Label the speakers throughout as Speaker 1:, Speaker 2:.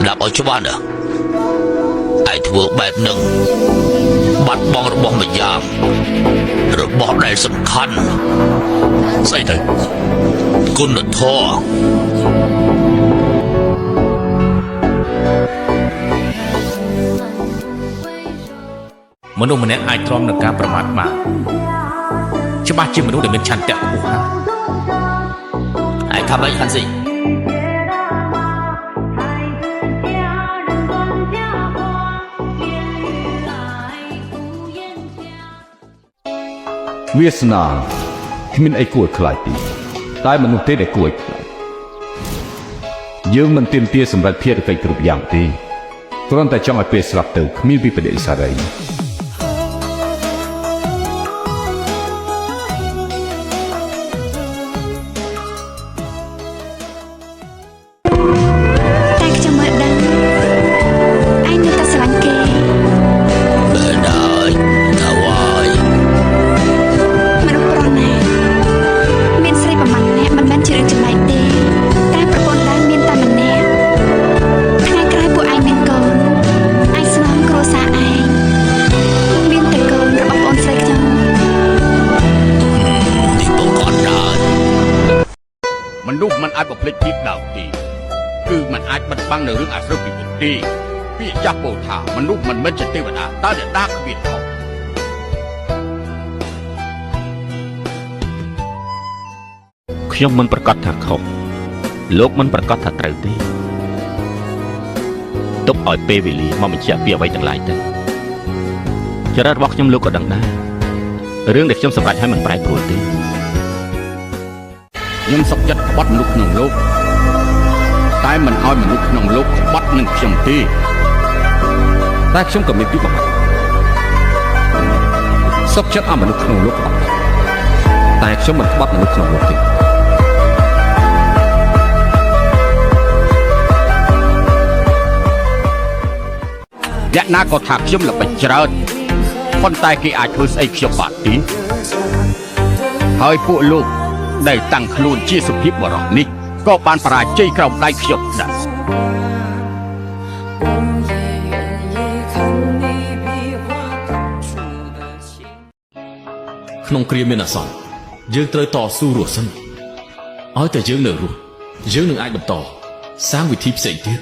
Speaker 1: ស្ដាប់ឲ្យច្បាស់ណាឯងធ្វើបែបនឹងបាត់បង់របស់មួយយ៉ាងរបស់ដែលសំខាន់
Speaker 2: ស្អីទៅ
Speaker 1: គុណធម៌
Speaker 2: មនុស្សម្នាក់អាចទ្រាំនឹងការប្រមាថបានច្បាស់ជាមនុស្សដែលមានឆន្ទៈខ្ពស់ហើយ
Speaker 1: ឯងថាម៉េចហាន់ស៊ី
Speaker 3: វាសនាគ្មានអីគួរឲ្យខ្លាចទេតែមនុស្សទេដែលគួរឲ្យខ្លាចយើងមិនទាមទារសម្រាប់ភារកិច្ចគ្រប់យ៉ាងទេគ្រាន់តែចង់ឲ្យពេលស្លាប់ទៅគ្មានវិបដិសារី
Speaker 4: តែខ្ញុំមើលដឹងឯងនៅតែស្រឡាញ់គេ
Speaker 1: មែនហើយថាហើយ
Speaker 4: មនុស្សប្រុសណាមានស្រីប្រមាណអ្នកមិនមែនជារឿងចម្លែកទេតែប្រពន្ធដើមមានតែម្នាក់ថ្ងៃក្រោយពួកឯងមានកូនឯងស្នងគ្រួសារឯងមានតែកូនរបស់ប្អូនស្រីខ្ញុំ
Speaker 1: នេះប្រកបដែរ
Speaker 5: មនុស្សមិនអាចបំភ្លេចភាពដើមទេគឺមិនអាចបិទបាំងនៅរឿងអាស្រូវពីមុនទេពាក្យចាស់ពោលថាមនុស្សមិនមែនជាទេវតាតើអ្នកណាគ្មានខុស
Speaker 6: ខ្ញុំមិនប្រកាសថាខុសលោកមិនប្រកាសថាត្រូវទេទុកឲ្យពេលវេលាមកបញ្ជាក់ពីអ្វីទាំងឡាយទៅចរិតរបស់ខ្ញុំលោកក៏ដឹងដែររឿងដែលខ្ញុំសម្រេចឲ្យមិនប្រែប្រួលទេ
Speaker 5: ខ្ញុំសុខចិត្តក្បត់មនុស្សក្នុងលោកតែមិនឲ្យមនុស្សក្នុងលោកក្បត់នឹងខ្ញុំទេ
Speaker 3: តែខ្ញុំក៏មានពីបំផុតសុខចិត្តឲ្យមនុស្សក្នុងលោកក្បត់តែខ្ញុំមិនក្បត់មនុស្សក្នុងលោកទេ
Speaker 5: អ្នកណាក៏ថាខ្ញុំល្បិចច្រើនប៉ុន្តែគេអាចធ្វើស្អីខ្ញុំបានទេហើយពួកលោកដែលតាំងខ្លួនជាសុភាពបរោះនេះក៏បានបរាជ័យក្រោមដៃខ្ញុំដែរ
Speaker 7: 我也愿意看你比画当初的情。
Speaker 2: ក្នុងគ្រាមានអាសន្នយើងត្រូវតស៊ូរស់សិនឲ្យតែយើងនៅរស់យើងនឹងអាចបន្តសាងវិធីផ្សេងទៀត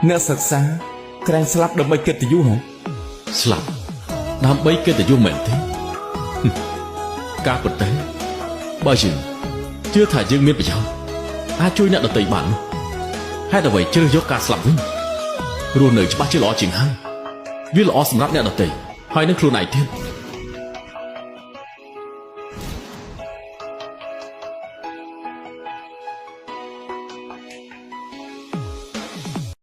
Speaker 8: អ្នកសិក្សាក្រែងស្លាប់ដើម្បីកិត្តិយសហ៎
Speaker 2: ស្លាប់ដើម្បីកិត្តិយសមែនទេហឹមការពិតទៅបើយើងជឿថាយើងមានប្រយោជន៍អាចជួយអ្នកដទៃបាននោះហេតុអ្វីជ្រើសយកការស្លាប់វិញរស់នៅច្បាស់ជាល្អជាងហើយវាល្អសម្រាប់អ្នកដទៃហើយនឹងខ្លួនឯងទៀត។